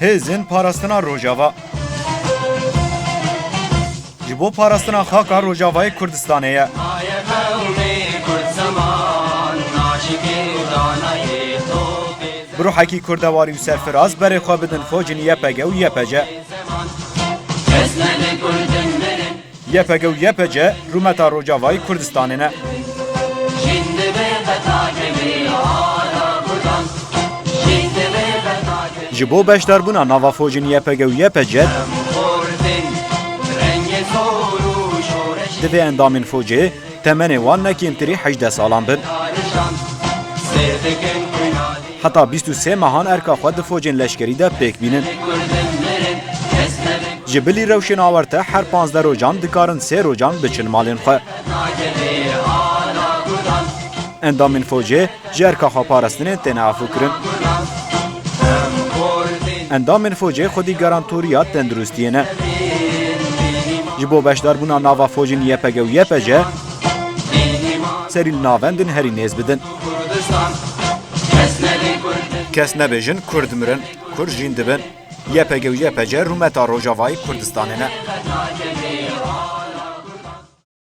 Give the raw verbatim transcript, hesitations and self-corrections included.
Hêzên Parastina Rojava ji bo parastina xaka Rojavayê Kurdistanê ye. Bi ruhekî kurdewarî û serfiraz berê xwe bidin focên Y P G û Y P C. Y P G û Y P C rûmeta Rojavayê Kurdistanê ne. Ji bo beşdarbûna nava focên Y P G û Y P C, divê endamên focê temenê wan ne kêmtirî hejdeh salan bin. Heta bîst û sê mehan erka xwe di focên leşkerî de pêk bînin. Ji bilî rewşên awarte her panzdeh rojan dikarin sê rojan biçin malên xwe. Endamên focê ji erka xwe parastinê têne afûkirin. Endamên focê xwedî garantoriya tenduristiyê ne. Ji bo beşdarbûna nava focên Y P G û Y P C, serî li navendin herî nêz bidin. Kes nebêjin Kurd mirin, Kurd jîn dibin. Y P G û Y P C rûmeta Rojavayê Kurdistanê ne.